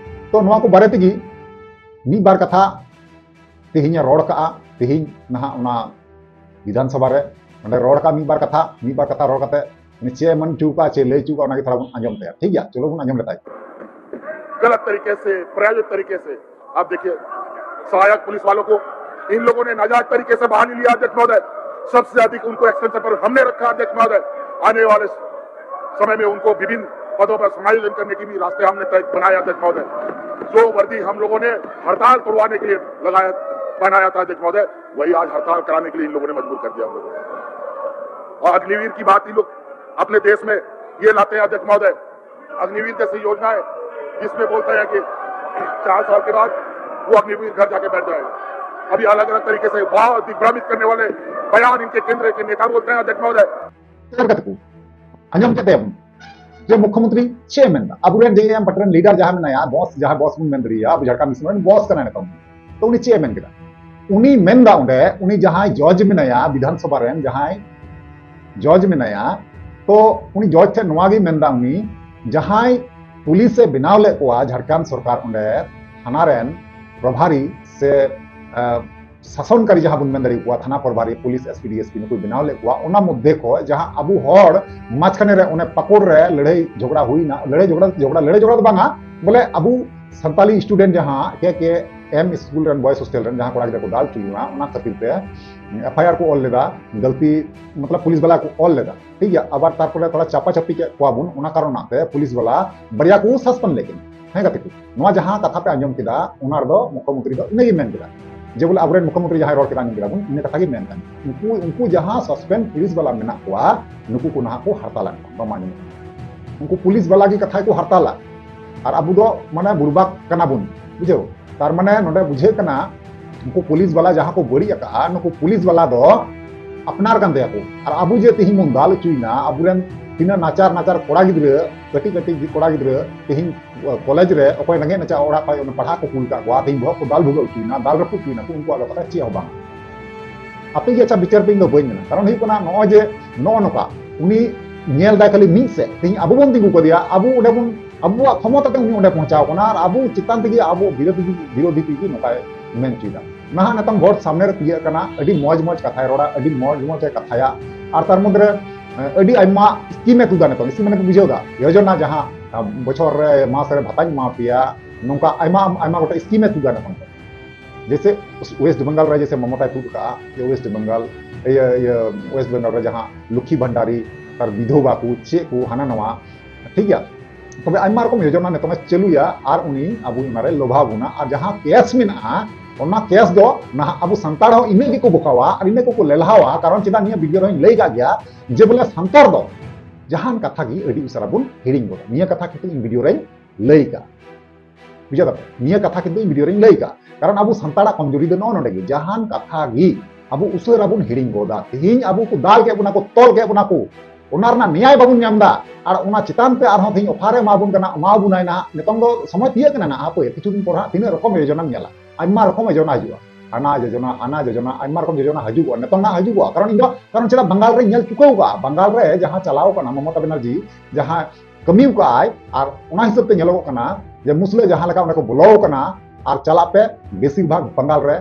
ᱛᱚ ᱱᱚᱣᱟ ᱠᱚ ᱵᱟᱨᱮ ᱛᱮᱜᱮ ᱢᱤᱫ ᱵᱟᱨ ᱠᱟᱛᱷᱟ ᱛᱮᱦᱮᱧ ᱮ ᱨᱚᱲ ᱠᱟᱜᱼᱟ, ᱛᱮᱦᱮᱧ ᱱᱟᱦᱟᱜ ᱚᱱᱟ ᱵᱤᱫᱷᱟᱱ ᱥᱚᱵᱷᱟ ᱨᱮ ᱚᱸᱰᱮ ᱨᱚᱲ ᱠᱟᱜᱼᱟ ᱢᱤᱫ ᱵᱟᱨ ᱠᱟᱛᱷᱟ, ᱢᱤᱫ ᱵᱟᱨ ᱠᱟᱛᱷᱟ ᱨᱚᱲ ᱠᱟᱛᱮ ᱩᱱᱤ ᱪᱮᱫ ᱮ ᱢᱮᱱ ᱦᱚᱪᱚ ᱠᱟᱜᱼᱟ, ᱪᱮᱫ ᱮ ᱞᱟᱹᱭ ᱦᱚᱪᱚ ᱠᱟᱜᱼᱟ, ᱚᱱᱟᱜᱮ ᱛᱷᱚᱲᱟ ᱵᱚᱱ ᱟᱸᱡᱚᱢ ᱛᱟᱭᱟ᱾ ᱴᱷᱤᱠ ᱜᱮᱭᱟ, ᱪᱚᱞᱚ ᱵᱚᱱ ᱟᱸᱡᱚᱢ ᱞᱮᱛᱟᱭ᱾ गलत तरीके से, प्रायोजित तरीके से, आप देखिए, सहायक पुलिस वालों को इन लोगों ने नाजायज तरीके से बहाली लिया, अध्यक्ष महोदय। सबसे अधिक उनको एक्सटेंशन पर हमने रखा, अध्यक्ष महोदय। आने वाले समय में उनको विभिन्न पदों पर समायोजन करने की भी रास्ते हमने तय बनाए, अध्यक्ष महोदय। जो वर्दी हम लोगों ने हड़ताल तोड़वाने के लिए लगाया, पहनाया था, अध्यक्ष महोदय, वही आज हड़ताल कराने के लिए इन लोगों ने मजबूर कर दिया हम लोगों को। और अग्निवीर की बात इन लोग अपने देश में ये लाते हैं, अध्यक्ष महोदय। अग्निवीर जैसी योजनाएं जिसमें बोलते हैं कि चार साल के बाद वो अग्निवीर घर जाके बैठ जाएगा। अभी अलग अलग तरीके से बहुत दिग्भ्रमित करने वाले बयान इनके केंद्र के नेता बोलते हैं, अध्यक्ष महोदय। ᱟᱸᱡᱚᱢ ᱠᱮᱫ ᱛᱟᱭᱟᱵᱚᱱ ᱡᱮ ᱢᱩᱠᱷᱭᱚᱢᱚᱱᱛᱨᱤ ᱪᱮᱫ ᱮ ᱢᱮᱱᱫᱟ᱾ ᱟᱵᱚᱨᱮᱱ ᱡᱮ ᱮᱢ ᱯᱟᱨᱴᱤ ᱨᱮᱱ ᱞᱤᱰᱟᱨ ᱡᱟᱦᱟᱸ ᱢᱮᱱᱟᱭᱟ, ᱵᱚᱥ, ᱡᱟᱦᱟᱸ ᱵᱚᱥ ᱵᱚᱱ ᱢᱮᱱ ᱫᱟᱲᱮᱭᱟᱭᱟ, ᱟᱵᱚ ᱡᱷᱟᱲᱠᱷᱚᱸᱰ ᱫᱤᱥᱚᱢ ᱨᱮᱱ ᱵᱚᱥ ᱠᱟᱱᱟᱭ ᱱᱤᱛᱚᱝ᱾ ᱛᱚ ᱩᱱᱤ ᱪᱮᱫ ᱮ ᱢᱮᱱ ᱠᱮᱫᱟ? ᱩᱱᱤ ᱢᱮᱱᱫᱟ ᱚᱸᱰᱮ, ᱩᱱᱤ ᱡᱟᱦᱟᱸᱭ ᱡᱚᱡᱽ ᱢᱮᱱᱟᱭᱟ, ᱵᱤᱫᱷᱟᱱ ᱥᱚᱵᱷᱟ ᱨᱮᱱ ᱡᱟᱦᱟᱸᱭ ᱡᱚᱡᱽ ᱢᱮᱱᱟᱭᱟ, ᱛᱚ ᱩᱱᱤ ᱡᱚᱡᱽ ᱴᱷᱮᱱ ᱱᱚᱣᱟ ᱜᱮᱭ ᱢᱮᱱᱫᱟ, ᱩᱱᱤ ᱡᱟᱦᱟᱸᱭ ᱯᱩᱞᱤᱥ ᱮ ᱵᱮᱱᱟᱣ ᱞᱮᱫ ᱠᱚᱣᱟ ᱡᱷᱟᱲᱠᱷᱚᱸᱰ ᱥᱚᱨᱠᱟᱨ ᱚᱸᱰᱮ ᱛᱷᱟᱱᱟ ᱨᱮᱱ ᱯᱨᱚᱵᱷᱟᱨᱤ ᱥᱮ ᱥᱟᱥᱚᱱᱠᱟᱨᱤ ᱡᱟᱦᱟᱸ ᱵᱚᱱ ᱢᱮᱱ ᱫᱟᱲᱮ ᱟᱠᱚᱣᱟ, ᱛᱷᱟᱱᱟ ᱯᱨᱚᱵᱷᱟᱨᱤ, police S P D S P ᱱᱩᱠᱩ ᱵᱮᱱᱟᱣ ᱞᱮᱫ ᱠᱚᱣᱟ, ᱚᱱᱟ ᱢᱚᱫᱽᱫᱷᱮ ᱠᱷᱚᱱ ᱡᱟᱦᱟᱸ ᱟᱵᱚ ᱦᱚᱲ ᱢᱟᱡᱷᱠᱷᱟᱱᱮ ᱨᱮ ᱚᱱᱮ ᱯᱟᱠᱩᱲ ᱨᱮ ᱞᱟᱹᱲᱦᱟᱹᱭ ᱡᱷᱚᱜᱽᱲᱟ ᱦᱩᱭᱱᱟ, ᱞᱟᱹᱲᱦᱟᱹᱭ ᱡᱷᱚᱜᱽᱲᱟ ᱡᱷᱚᱜᱽᱲᱟ ᱞᱟᱹᱲᱦᱟᱹᱭ ᱡᱷᱚᱜᱽᱲᱟ ᱫᱚ ᱵᱟᱝᱟ, ᱵᱚᱞᱮ ᱟᱵᱚ ᱥᱟᱱᱛᱟᱞᱤ ᱥᱴᱩᱰᱮᱱᱴ ᱡᱟᱦᱟᱸ ᱠᱮ ᱠᱮ ᱮᱢ ᱥᱠᱩᱞ ᱨᱮᱱ ᱵᱚᱭᱮᱡᱽ ᱦᱳᱥᱴᱮᱞ ᱨᱮᱱ ᱡᱟᱦᱟᱸ ᱠᱚᱲᱟ ᱜᱤᱫᱽᱨᱟᱹ ᱠᱚ ᱫᱟᱞ ᱦᱚᱪᱚ ᱞᱮᱱᱟ, ᱚᱱᱟ ᱠᱷᱟᱹᱛᱤᱨ ᱛᱮ ᱮᱯᱷ ᱟᱭ ᱟᱨ ᱠᱚ ᱚᱞ ᱞᱮᱫᱟ, ᱜᱟᱹᱞᱛᱤ ᱢᱚᱛᱞᱚᱵ ᱯᱩᱞᱤᱥ ᱵᱟᱞᱟ ᱠᱚ ᱚᱞ ᱞᱮᱫᱟ, ᱴᱷᱤᱠ ᱜᱮᱭᱟ᱾ ᱟᱵᱟᱨ ᱛᱟᱨᱯᱚᱨᱮ ᱛᱷᱚᱲᱟ ᱪᱟᱯᱟ ᱪᱟᱯᱤ ᱠᱮᱫ ᱠᱚᱣᱟ ᱵᱚᱱ, ᱚᱱᱟ ᱠᱟᱨᱚᱱᱟᱜ ᱛᱮ ᱯᱩᱞᱤᱥ ᱵᱟᱞᱟ ᱵᱟᱨᱭᱟ ᱠᱚ ᱥᱟᱥᱯᱮᱱᱰ ᱞᱮᱫ ᱠᱤᱱᱟ᱾ ᱦᱮᱸ ᱜᱟᱛᱮ ᱠᱚ, ᱱᱚᱣᱟ ᱡᱟᱦᱟᱸ ᱠᱟᱛᱷᱟ ᱯᱮ ᱟᱸᱡᱚᱢ ᱠᱮᱫᱟ, ᱚᱱᱟ ᱨᱮᱫᱚ ᱢᱩᱠᱷᱭᱚᱢᱚᱱᱛᱨᱤ ᱫᱚ ᱤᱱᱟᱹᱜᱮ ᱢᱮᱱ ᱠᱮᱫᱟ, ᱡᱮ ᱵᱚᱞᱮ ᱟᱵᱚᱨᱮᱱ ᱢᱩᱠᱷᱭᱚᱢᱚᱱᱛᱨᱤ ᱡᱟᱦᱟᱸᱭ ᱨᱚᱲ ᱠᱮᱫᱟ, ᱟᱸᱡᱚᱢ ᱠᱮᱫᱟ ᱵᱚᱱ, ᱤᱱᱟᱹ ᱠᱟᱛᱷᱟ ᱜᱮ ᱢᱮᱱ ᱠᱟᱱᱟ᱾ ᱩᱱᱠᱩ ᱩᱱᱠᱩ ᱡᱟᱦᱟᱸ ᱥᱟᱥᱯᱮᱱᱰ ᱯᱩᱞᱤᱥ ᱵᱟᱞᱟ ᱢᱮᱱᱟᱜ ᱠᱚᱣᱟ, ᱱᱩᱠᱩ ᱠᱚ ᱱᱟᱦᱟᱜ ᱠᱚ ᱦᱟᱨᱛᱟᱞᱟ᱾ ᱵᱟᱢ ᱟᱸᱡᱚᱢ ᱠᱟᱱᱟ? ᱩᱱᱠᱩ ᱯᱩᱞᱤᱥ ᱵᱟᱞᱟ ᱜᱮ ᱠᱟᱛᱷᱟ ᱠᱚ ᱦᱟᱨᱛᱟᱞᱟ, ᱟᱨ ᱟᱵᱚ ᱫᱚ ᱢᱟᱱᱮ ᱵᱩᱲᱵᱟᱠ ᱠᱟᱱᱟ ᱵᱚᱱ, ᱵᱩᱡᱷᱟᱹᱣ? ᱛᱟᱨ ᱢᱟᱱᱮ ᱱᱚᱰᱮ ᱵᱩᱡᱷᱟᱹᱜ ᱠᱟᱱᱟ, ᱩᱱᱠᱩ ᱯᱩᱞᱤᱥ ᱵᱟᱞᱟ ᱡᱟᱦᱟᱸ ᱠᱚ ᱵᱟᱹᱲᱤᱡ ᱟᱠᱟᱜᱼᱟ, ᱱᱩᱠᱩ ᱯᱩᱞᱤᱥ ᱵᱟᱞᱟ ᱫᱚ ᱟᱯᱱᱟᱨ ᱠᱟᱱ ᱛᱟᱭᱟ ᱠᱚ᱾ ᱟᱨ ᱟᱵᱚ ᱡᱮ ᱛᱮᱦᱮᱧ ᱵᱚᱱ ᱫᱟᱞ ᱦᱚᱪᱚᱭᱮᱱᱟ, ᱟᱵᱚᱨᱮᱱ ᱛᱤᱱᱟᱹᱜ ᱱᱟᱪᱟᱨ ᱱᱟᱪᱟᱨ ᱠᱚᱲᱟ ᱜᱤᱫᱽᱨᱟᱹ, ᱠᱟᱹᱴᱤᱡ ᱠᱟᱹᱴᱤᱡ ᱠᱚᱲᱟ ᱜᱤᱫᱽᱨᱟᱹ ᱛᱮᱦᱮᱧ ᱠᱚᱞᱮᱡᱽ ᱨᱮ ᱚᱠᱚᱭ ᱨᱮᱸᱜᱮᱡ ᱱᱟᱪᱟᱨ ᱚᱲᱟᱜ ᱠᱷᱚᱱ ᱚᱱᱟ ᱯᱟᱲᱦᱟᱜ ᱠᱚ ᱠᱩᱞ ᱠᱟᱜ ᱠᱚᱣᱟ, ᱛᱮᱦᱮᱧ ᱵᱚᱦᱚᱜ ᱠᱚ ᱫᱟᱞ ᱵᱷᱩᱜᱟᱹᱜ ᱦᱚᱪᱚᱭᱮᱱᱟ, ᱫᱟᱞ ᱨᱟᱹᱯᱩᱫ ᱦᱚᱪᱚᱭᱮᱱᱟ ᱠᱚ, ᱩᱱᱠᱩᱣᱟᱜ ᱫᱚ ᱠᱟᱛᱷᱟ ᱪᱮᱫ ᱦᱚᱸ ᱵᱟᱝ᱾ ᱟᱯᱮ ᱜᱮ ᱟᱪᱪᱷᱟ ᱵᱤᱪᱟᱹᱨ ᱯᱮ, ᱤᱧ ᱫᱚ ᱵᱟᱹᱧ ᱢᱮᱱᱟ᱾ ᱠᱟᱨᱚᱱ ᱦᱩᱭᱩᱜ ᱠᱟᱱᱟ ᱱᱚᱜᱼᱚᱭ ᱡᱮ ᱱᱚᱜᱼᱚ ᱱᱚᱝᱠᱟ ᱩᱱᱤ ᱧᱮᱞ ᱫᱟᱭ ᱠᱷᱟᱹᱞᱤ ᱢᱤᱫ ᱥᱮᱫ, ᱛᱮᱦᱮᱧ ᱟᱵᱚ ᱵᱚᱱ ᱛᱤᱸᱜᱩ ᱠᱟᱫᱮᱭᱟ, ᱟᱵᱚ ᱚᱸᱰᱮ ᱵᱚᱱ, ᱟᱵᱚᱣᱟᱜ ᱠᱷᱚᱢᱚᱛᱟ ᱛᱮ ᱩᱱᱤ ᱚᱸᱰᱮ ᱯᱳᱸᱪᱷᱟᱣ ᱠᱟᱱᱟ, ᱟᱨ ᱟᱵᱚ ᱪᱮᱛᱟᱱ ᱛᱮᱜᱮ ᱟᱵᱚ ᱵᱤᱨᱳᱫᱷᱤ, ᱵᱤᱨᱳᱫᱷᱤ ᱛᱮᱜᱮ ᱱᱚᱝᱠᱟᱭ ᱢᱮᱱ ᱦᱚᱪᱚᱭᱮᱫᱟ᱾ ᱱᱟᱦᱟᱜ ᱱᱤᱛᱚᱝ ᱵᱷᱳᱴ ᱥᱟᱢᱱᱮ ᱨᱮ ᱛᱤᱭᱟᱹᱜ ᱠᱟᱱᱟ, ᱟᱹᱰᱤ ᱢᱚᱡᱽ ᱢᱚᱡᱽ ᱠᱟᱛᱷᱟᱭ ᱨᱚᱲᱟ, ᱟᱹᱰᱤ ᱢᱚᱡᱽ ᱢᱚᱡᱽ ᱮ ᱠᱟᱛᱷᱟᱭᱟ, ᱟᱨ ᱛᱟᱨ ᱢᱚᱫᱽᱫᱷᱮ ᱨᱮ, ᱮ, ᱟᱹᱰᱤ ᱟᱭᱢᱟ ᱥᱠᱤᱢ ᱮ ᱛᱩᱫᱟ᱾ ᱱᱤᱛᱚᱝ ᱥᱠᱤᱢ ᱢᱟᱱᱮ ᱯᱮ ᱵᱩᱡᱷᱟᱹᱣ ᱫᱟ, ᱭᱳᱡᱚᱱᱟ ᱡᱟᱦᱟᱸ, ᱮ, ᱵᱚᱪᱷᱚᱨ ᱨᱮ, ᱢᱟᱥ ᱨᱮ ᱵᱷᱟᱛᱟᱧ ᱮᱢᱟ ᱯᱮᱭᱟ, ᱱᱚᱝᱠᱟ ᱟᱭᱢᱟ ᱟᱭᱢᱟ ᱜᱚᱴᱮᱡ ᱥᱠᱤᱢ ᱮ ᱛᱩᱫᱟ ᱱᱤᱛᱚᱝ᱾ ᱡᱮᱭᱥᱮ ᱳᱭᱮᱥᱴ ᱵᱮᱝᱜᱟᱞ ᱨᱮ ᱡᱮᱭᱥᱮ ᱢᱚᱢᱚᱛᱟᱭ ᱛᱩᱫ ᱠᱟᱜᱼᱟ, ᱡᱮ ᱳᱭᱮᱥᱴ ᱵᱮᱝᱜᱟᱞ, ᱤᱭᱟᱹ, ᱤᱭᱟᱹ, ᱳᱭᱮᱥᱴ ᱵᱮᱝᱜᱟᱞ ᱨᱮ ᱡᱟᱦᱟᱸ ᱞᱚᱠᱠᱷᱤ ᱵᱷᱟᱱᱰᱟᱨᱤ, ᱛᱟᱨ ᱵᱤᱫᱷᱚᱵᱟ ᱠᱚ, ᱪᱮᱫ ᱠᱚ, ᱦᱟᱱᱟ ᱱᱟᱣᱟ, ᱴᱷᱤᱠ ᱜᱮᱭᱟ᱾ ᱛᱚᱵᱮ ᱟᱭᱢᱟ ᱨᱚᱠᱚᱢ ᱭᱳᱡᱚᱱᱟ ᱱᱤᱛᱚᱝ ᱮ ᱪᱟᱹᱞᱩᱭᱟ ᱟᱨ ᱩᱱᱤ ᱟᱵᱚ ᱚᱱᱟᱨᱮ ᱞᱚᱵᱷᱟᱣ ᱵᱚᱱᱟ᱾ ᱟᱨ ᱡᱟᱦᱟᱸ ᱠᱮᱥ ᱢᱮᱱᱟᱜᱼᱟ, ᱚᱱᱟ ᱠᱮᱥ ᱫᱚ ᱱᱟᱦᱟᱜ ᱟᱵᱚ ᱥᱟᱱᱛᱟᱲ ᱦᱚᱸ ᱤᱱᱟᱹᱜ ᱜᱮᱠᱚ ᱵᱚᱠᱟᱣᱟ ᱟᱨ ᱤᱱᱟᱹᱜ ᱠᱚᱠᱚ ᱞᱮᱞᱦᱟᱣᱟ᱾ ᱠᱟᱨᱚᱱ ᱪᱮᱫᱟᱜ, ᱱᱤᱭᱟᱹ ᱵᱷᱤᱰᱤᱭᱳ ᱨᱮᱦᱚᱸᱧ ᱞᱟᱹᱭ ᱠᱟᱜ ᱜᱮᱭᱟ ᱡᱮ ᱵᱚᱞᱮ ᱥᱟᱱᱛᱟᱲ ᱫᱚ ᱡᱟᱦᱟᱱ ᱠᱟᱛᱷᱟ ᱜᱮ ᱟᱹᱰᱤ ᱩᱥᱟᱹᱨᱟ ᱵᱚᱱ ᱦᱤᱲᱤᱧ ᱜᱚᱫᱟ᱾ ᱱᱤᱭᱟᱹ ᱠᱟᱛᱷᱟ ᱠᱤᱱᱛᱩ ᱤᱧ ᱵᱷᱤᱰᱤᱭᱳ ᱨᱮᱧ ᱞᱟᱹᱭ ᱠᱟᱜᱼᱟ᱾ ᱵᱩᱡᱷᱟᱹᱣ ᱫᱟᱯᱮ? ᱱᱤᱭᱟᱹ ᱠᱟᱛᱷᱟ ᱠᱤᱱᱛᱩ ᱤᱧ ᱵᱷᱤᱰᱤᱭᱳ ᱨᱮᱧ ᱞᱟᱹᱭ ᱠᱟᱜᱼᱟ᱾ ᱠᱟᱨᱚᱱ ᱟᱵᱚ ᱥᱟᱱᱛᱟᱲᱟᱜ ᱠᱚᱢᱡᱩᱨᱤ ᱫᱚ ᱱᱚᱜᱼᱚ ᱱᱚᱰᱮ ᱜᱮ, ᱡᱟᱦᱟᱱ ᱠᱟᱛᱷᱟ ᱜᱮ ᱟᱵᱚ ᱩᱥᱟᱹᱨᱟ ᱵᱚᱱ ᱦᱤᱲᱤᱧ ᱜᱚᱫᱟ᱾ ᱛᱮᱦᱮᱧ ᱟᱵᱚ ᱠᱚ ᱫᱟᱞ ᱠᱮᱫ ᱵᱚᱱᱟ ᱠᱚ, ᱛᱚᱞ ᱠᱮᱫ ᱵᱚᱱᱟ ᱠᱚ, ᱚᱱᱟ ᱨᱮᱱᱟᱜ ᱱᱮᱭᱟᱭ ᱵᱟᱵᱚᱱ ᱧᱟᱢ ᱮᱫᱟ᱾ ᱟᱨ ᱚᱱᱟ ᱪᱮᱛᱟᱱ ᱛᱮ ᱟᱨᱦᱚᱸ ᱛᱮᱦᱮᱧ ᱚᱯᱷᱟᱨ ᱮ ᱮᱢᱟ ᱵᱚᱱ ᱠᱟᱱᱟ, ᱮᱢᱟ ᱵᱚᱱᱟᱭ ᱱᱟᱦᱟᱜ᱾ ᱱᱤᱛᱚᱝ ᱫᱚ ᱥᱚᱢᱚᱭ ᱛᱤᱭᱟᱹᱜ ᱠᱟᱱᱟ ᱱᱟᱦᱟᱜ, ᱦᱟᱯᱳᱭ ᱠᱤᱪᱷᱩ ᱫᱤᱱ ᱯᱚᱨ ᱦᱟᱸᱜ ᱛᱤᱱᱟᱹᱜ ᱨᱚᱠᱚᱢ ᱭᱳᱡᱚᱱᱟᱢ ᱧᱮᱞᱟ᱾ ᱟᱭᱢᱟ ᱨᱚᱠᱚᱢ ᱡᱳᱡᱚᱱᱟ ᱦᱤᱡᱩᱜᱼᱟ, ᱦᱟᱱᱟ ᱡᱳᱡᱚᱱᱟ, ᱦᱟᱱᱟ ᱡᱳᱡᱚᱱᱟ, ᱟᱭᱢᱟ ᱨᱚᱠᱚᱢ ᱡᱳᱡᱚᱱᱟ ᱦᱤᱡᱩᱜᱼᱟ᱾ ᱱᱤᱛᱚᱝ ᱱᱟᱜ ᱦᱤᱡᱩᱜᱚᱜᱼᱟ, ᱠᱟᱨᱚᱱ ᱤᱧ ᱫᱚ, ᱠᱟᱨᱚᱱ ᱪᱮᱫᱟᱜ, ᱵᱟᱝᱜᱟᱞ ᱨᱮ ᱧᱮᱞ ᱪᱩᱠᱟᱹᱣ ᱠᱟᱜᱼᱟ, ᱵᱟᱝᱜᱟᱞ ᱨᱮ ᱡᱟᱦᱟᱸ ᱪᱟᱞᱟᱣ ᱠᱟᱱᱟ ᱢᱚᱢᱚᱛᱟ ᱵᱮᱱᱟᱨᱡᱤ, ᱡᱟᱦᱟᱸ ᱠᱟᱹᱢᱤ ᱠᱟᱜᱼᱟᱭ, ᱟᱨ ᱚᱱᱟ ᱦᱤᱥᱟᱹᱵ ᱛᱮ ᱧᱮᱞᱚᱜᱚᱜ ᱠᱟᱱᱟ ᱡᱮ ᱢᱩᱥᱞᱟᱹ ᱡᱟᱦᱟᱸ ᱞᱮᱠᱟ ᱚᱸᱰᱮ ᱠᱚ ᱵᱚᱞᱚ ᱠᱟᱱᱟ, ᱟᱨ ᱪᱟᱞᱟᱜ ᱯᱮ, ᱵᱮᱥᱤᱨ ᱵᱷᱟᱜᱽ ᱵᱟᱝᱜᱟᱞ ᱨᱮ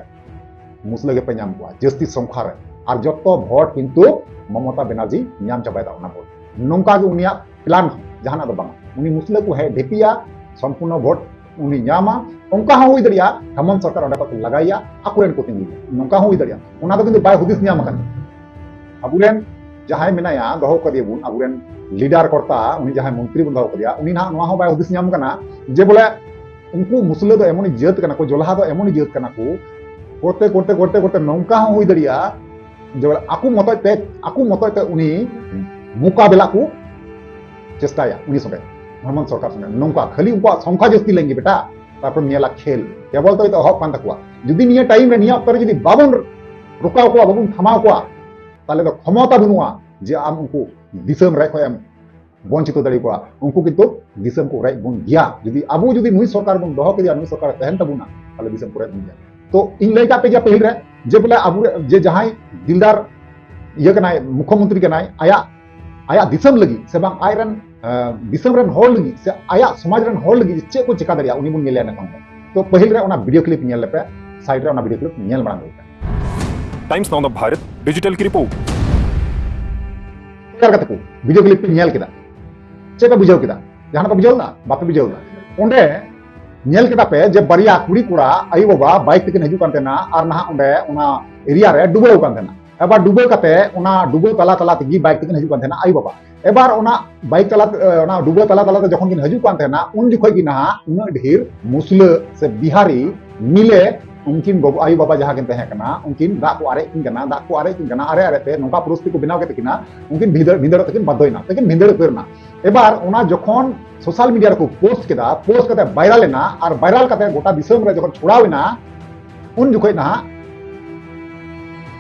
ᱢᱩᱥᱞᱟᱹ ᱜᱮᱯᱮ ᱧᱟᱢ ᱠᱚᱣᱟ ᱡᱟᱹᱥᱛᱤ ᱥᱚᱝᱠᱷᱟ ᱨᱮ, ᱟᱨ ᱡᱚᱛᱚ ᱵᱷᱳᱴ ᱠᱤᱱᱛᱩ ᱢᱚᱢᱚᱛᱟ ᱵᱮᱱᱟᱨᱡᱤ ᱧᱟᱢ ᱪᱟᱵᱟᱭᱮᱫᱟ ᱚᱱᱟ ᱵᱷᱳᱴ᱾ ᱱᱚᱝᱠᱟ ᱜᱮ ᱩᱱᱤᱭᱟᱜ ᱯᱞᱟᱱ ᱦᱚᱸ, ᱡᱟᱦᱟᱱᱟᱜ ᱫᱚ ᱵᱟᱝᱟ᱾ ᱩᱱᱤ ᱢᱩᱥᱞᱟᱹ ᱠᱚ ᱦᱮᱡ ᱰᱷᱤᱯᱤᱭᱟ, ᱥᱚᱢᱯᱩᱨᱱᱚ ᱵᱷᱳᱴ ᱩᱱᱤ ᱧᱟᱢᱟ᱾ ᱚᱱᱠᱟ ᱦᱚᱸ ᱦᱩᱭ ᱫᱟᱲᱮᱭᱟᱜᱼᱟ ᱦᱮᱢᱚᱱᱛ ᱥᱚᱨᱠᱟᱨ ᱚᱸᱰᱮ ᱠᱷᱚᱱ ᱠᱚ ᱞᱟᱜᱟᱭᱟ, ᱟᱠᱚᱨᱮᱱ ᱠᱚ ᱛᱤᱸᱜᱩᱭᱟ, ᱱᱚᱝᱠᱟ ᱦᱚᱸ ᱦᱩᱭ ᱫᱟᱲᱮᱭᱟᱜᱼᱟ᱾ ᱚᱱᱟ ᱫᱚ ᱠᱤᱱᱛᱩ ᱵᱟᱭ ᱦᱩᱫᱤᱥ ᱧᱟᱢ ᱟᱠᱟᱱᱟ᱾ ᱟᱵᱚᱨᱮᱱ ᱡᱟᱦᱟᱸᱭ ᱢᱮᱱᱟᱭᱟ, ᱫᱚᱦᱚ ᱠᱟᱫᱮᱭᱟᱵᱚᱱ, ᱟᱵᱚᱨᱮᱱ ᱞᱤᱰᱟᱨ ᱠᱚᱨᱛᱟ, ᱩᱱᱤ ᱡᱟᱦᱟᱸᱭ ᱢᱚᱱᱛᱨᱤ ᱵᱚᱱ ᱫᱚᱦᱚ ᱠᱟᱫᱮᱭᱟ, ᱩᱱᱤ ᱱᱟᱦᱟᱜ ᱱᱚᱣᱟ ᱦᱚᱸ ᱵᱟᱭ ᱦᱩᱫᱤᱥ ᱧᱟᱢ ᱠᱟᱱᱟ ᱡᱮ ᱵᱚᱞᱮ ᱩᱱᱠᱩ ᱢᱩᱥᱞᱟᱹ ᱫᱚ ᱮᱢᱚᱱ ᱡᱟᱹᱛ ᱠᱟᱱᱟ ᱠᱚ, ᱡᱚᱞᱦᱟ ᱫᱚ ᱮᱢᱚᱱ ᱡᱟᱹᱛ ᱠᱟᱱᱟ ᱠᱚ, ᱠᱚᱨᱛᱮ ᱠᱚᱨᱛᱮ ᱠᱚᱨᱛᱮ ᱠᱚᱨᱛᱮ ᱱᱚᱝᱠᱟ ᱦᱚᱸ ᱦᱩᱭ ᱫᱟᱲᱮᱭᱟᱜᱼᱟ ᱡᱮ ᱵᱚᱞᱮ ᱟᱠᱚ ᱢᱚᱛᱚᱡ ᱛᱮ, ᱟᱠᱚ ᱢᱚᱛᱚᱡ ᱛᱮ ᱩᱱᱤ ᱢᱩᱠᱟᱵᱮᱞᱟ ᱠᱚ ᱪᱮᱥᱴᱟᱭᱟ ᱩᱱᱤ ᱥᱚᱸᱜᱮ, ᱦᱮᱢᱚᱱᱛ ᱥᱚᱨᱠᱟᱨ ᱥᱚᱸᱜᱮ᱾ ᱱᱚᱝᱠᱟ ᱠᱷᱟᱹᱞᱤ ᱩᱱᱠᱩᱣᱟᱜ ᱥᱚᱝᱠᱷᱟ ᱡᱟᱹᱥᱛᱤ ᱞᱮᱱ ᱜᱮ ᱵᱮᱴᱟ, ᱛᱟᱨᱯᱚᱨ ᱧᱮᱞᱟ ᱠᱷᱮᱞ᱾ ᱠᱮᱵᱚᱞ ᱛᱚ ᱮᱛᱚᱦᱚᱵ ᱠᱟᱱ ᱛᱟᱠᱚᱣᱟ᱾ ᱡᱩᱫᱤ ᱱᱤᱭᱟᱹ ᱴᱟᱭᱤᱢ ᱨᱮ, ᱱᱤᱭᱟᱹ ᱚᱠᱛᱚ ᱨᱮ ᱡᱩᱫᱤ ᱵᱟᱵᱚᱱ ᱨᱚᱠᱟᱣ ᱠᱚᱣᱟ, ᱵᱟᱵᱚᱱ ᱛᱷᱟᱢᱟᱣ ᱠᱚᱣᱟ, ᱛᱟᱦᱞᱮ ᱫᱚ ᱠᱷᱚᱢᱚᱛᱟ ᱵᱟᱹᱱᱩᱜᱼᱟ ᱡᱮ ᱟᱢ ᱩᱱᱠᱩ ᱫᱤᱥᱚᱢ ᱨᱮᱡ ᱠᱷᱚᱡ ᱮᱢ ᱵᱚᱧᱪᱤᱛᱚ ᱫᱟᱲᱮ ᱠᱚᱣᱟ᱾ ᱩᱱᱠᱩ ᱠᱤᱱᱛᱩ ᱫᱤᱥᱚᱢ ᱠᱚ ᱨᱮᱡ ᱵᱚᱱ ᱜᱮᱭᱟ᱾ ᱡᱩᱫᱤ ᱟᱵᱚ ᱡᱩᱫᱤ ᱱᱩᱭ ᱥᱚᱨᱠᱟᱨ ᱵᱚᱱ ᱫᱚᱦᱚ ᱠᱮᱫᱮᱭᱟ, ᱱᱩᱭ ᱥᱚᱨᱠᱟᱨ ᱛᱟᱦᱮᱱ ᱛᱟᱵᱚᱱᱟ, ᱛᱟᱦᱞᱮ ᱫᱤᱥᱚᱢ ᱠᱚ ᱨᱮᱡ ᱵᱚᱱ ᱜᱮᱭᱟ᱾ ᱛᱚ ᱤᱧ ᱞᱟᱹᱭ ᱠᱟᱜ ᱯᱮ ᱜᱮᱭᱟ ᱯᱟᱹᱦᱤᱞ ᱨᱮ ᱡᱮ ᱵᱚᱞᱮ ᱟᱵᱚ ᱨᱮ-, ᱡᱮ ᱡᱟᱦᱟᱸᱭ ᱫᱤᱞᱫᱟᱨ ᱤᱭᱟᱹ ᱠᱟᱱᱟᱭ, ᱢᱩᱠᱷᱚᱢᱚᱱᱛᱨᱤ ᱠᱟᱱᱟᱭ, ᱟᱭᱟᱜ, ᱟᱭᱟᱜ ᱫᱤᱥᱚᱢ ᱞᱟᱹᱜᱤᱫ ᱥᱮ ᱵᱟᱝ ᱟᱡ ᱨᱮᱱ, ᱟᱸ, ᱫᱤᱥᱚᱢ ᱨᱮᱱ ᱦᱚᱲ ᱞᱟᱹᱜᱤᱫ ᱥᱮ ᱟᱭᱟᱜ ᱥᱚᱢᱟᱡᱽ ᱨᱮᱱ ᱦᱚᱲ ᱞᱟᱹᱜᱤᱫ ᱪᱮᱫ ᱠᱚ ᱪᱮᱠᱟ ᱫᱟᱲᱮᱭᱟᱜᱼᱟ, ᱩᱱᱤ ᱵᱚᱱ ᱧᱮᱞᱮᱭᱟ ᱱᱤᱛᱚᱝ ᱫᱚ᱾ ᱛᱚ ᱯᱟᱹᱦᱤᱞ ᱨᱮ ᱚᱱᱟ video clip ᱧᱮᱞ ᱞᱮᱯᱮ, side ᱨᱮ ᱚᱱᱟ video clip ᱧᱮᱞ ᱢᱟᱲᱟᱝ ᱦᱩᱭᱩᱜᱼᱟ᱾ Times Now of Bharat Digital की report। ᱧᱮᱞ ᱠᱟᱛᱮ ᱠᱚ video clip ᱯᱮ ᱧᱮᱞ ᱠᱮᱫᱟ, ᱪᱮᱫ ᱯᱮ ᱵᱩᱡᱷᱟᱹᱣ ᱠᱮᱫᱟ? ᱡᱟᱦᱟᱱᱟᱜ ᱯᱮ ᱵᱩᱡᱷᱟᱹᱣ ᱞᱮᱫᱟ? ᱵᱟᱯᱮ ᱵᱩᱡᱷᱟᱹᱣ ᱞᱮᱫᱟ᱾ ᱚᱸᱰᱮ ᱧᱮᱞ ᱠᱮᱫᱟ ᱯᱮ ᱡᱮ ᱵᱟᱨᱭᱟ ᱠᱩᱲᱤ ᱠᱚᱲᱟ ᱟᱭᱳ ᱵᱟᱵᱟ bike ᱛᱮᱠᱤᱱ ᱦᱤᱡᱩᱜ ᱠᱟᱱ ᱛᱟᱦᱮᱱᱟ, ᱟᱨ ᱱᱟᱦᱟᱜ ᱚᱸᱰᱮ ᱚᱱᱟ area ᱨᱮ ᱰᱩᱵᱟᱹᱣ ᱠᱟᱱ ᱛᱟᱦᱮᱱᱟ᱾ ᱟᱵᱟᱨ ᱰᱩᱵᱟᱹ ᱠᱟᱛᱮ, ᱚᱱᱟ ᱰᱩᱵᱟᱹ ᱛᱟᱞᱟ ᱛᱟᱞᱟ ᱛᱮᱜᱮ bike ᱛᱮᱠᱤᱱ ᱦᱤᱡᱩᱜ ᱠᱟᱱ ᱛᱟᱦᱮᱱᱟ ᱟᱭᱳ ᱵᱟᱵᱟ᱾ ᱮᱵᱟᱨ ᱚᱱᱟ bike ᱛᱟᱞᱟ, ᱚᱱᱟ ᱰᱩᱵᱟᱹ ᱛᱟᱞᱟ ᱛᱟᱞᱟ ᱛᱮ ᱡᱚᱠᱷᱚᱱ ᱠᱤᱱ ᱦᱤᱡᱩᱜ ᱠᱟᱱ ᱛᱟᱦᱮᱱᱟ, ᱩᱱ ᱡᱚᱠᱷᱚᱡ ᱜᱮ ᱱᱟᱦᱟᱜ ᱩᱱᱟᱹᱜ ᱰᱷᱮᱨ ᱢᱩᱥᱞᱟᱹ ᱥᱮ ᱵᱤᱦᱟᱨᱤ ᱢᱤᱞᱮ ᱩᱱᱠᱤᱱ ᱜᱚᱜᱚ, ᱟᱭᱳ ᱵᱟᱵᱟ ᱡᱟᱦᱟᱸ ᱠᱤᱱ ᱛᱟᱦᱮᱸ ᱠᱟᱱᱟ, ᱩᱱᱠᱤᱱ ᱫᱟᱜ ᱠᱚ ᱟᱨᱮᱡ ᱠᱤᱱ ᱠᱟᱱᱟ, ᱫᱟᱜ ᱠᱚ ᱟᱨᱮᱡ ᱠᱤᱱ ᱠᱟᱱᱟ, ᱟᱨᱮ ᱟᱨᱮ ᱛᱮ ᱱᱚᱝᱠᱟ ᱯᱚᱨᱤᱥᱛᱷᱤᱛᱤ ᱠᱚ ᱵᱮᱱᱟᱣ ᱠᱮᱫ ᱛᱟᱹᱠᱤᱱᱟ, ᱩᱱᱠᱤᱱ ᱵᱷᱤᱸᱫᱟᱹᱲ, ᱵᱷᱤᱸᱫᱟᱹᱲᱚᱜ ᱛᱮᱠᱤᱱ ᱵᱟᱫᱽᱫᱷᱚᱭᱮᱱᱟ, ᱛᱮᱠᱤᱱ ᱵᱷᱤᱸᱫᱟᱹᱲ ᱩᱛᱟᱹᱨ ᱮᱱᱟ᱾ ᱮᱵᱟᱨ ᱚᱱᱟ ᱡᱚᱠᱷᱚᱱ social media ᱨᱮᱠᱚ post ᱠᱮᱫᱟ, post ᱠᱟᱛᱮ viral ᱮᱱᱟ, ᱟᱨ viral ᱠᱟᱛᱮ ᱜᱚᱴᱟ ᱫᱤᱥᱚᱢ ᱨᱮ ᱡᱚᱠᱷᱚᱱ ᱪᱷᱚᱲᱟᱣ ᱮᱱᱟ, ᱩᱱ ᱡᱚᱠᱷᱚᱡ ᱱᱟᱦᱟᱜ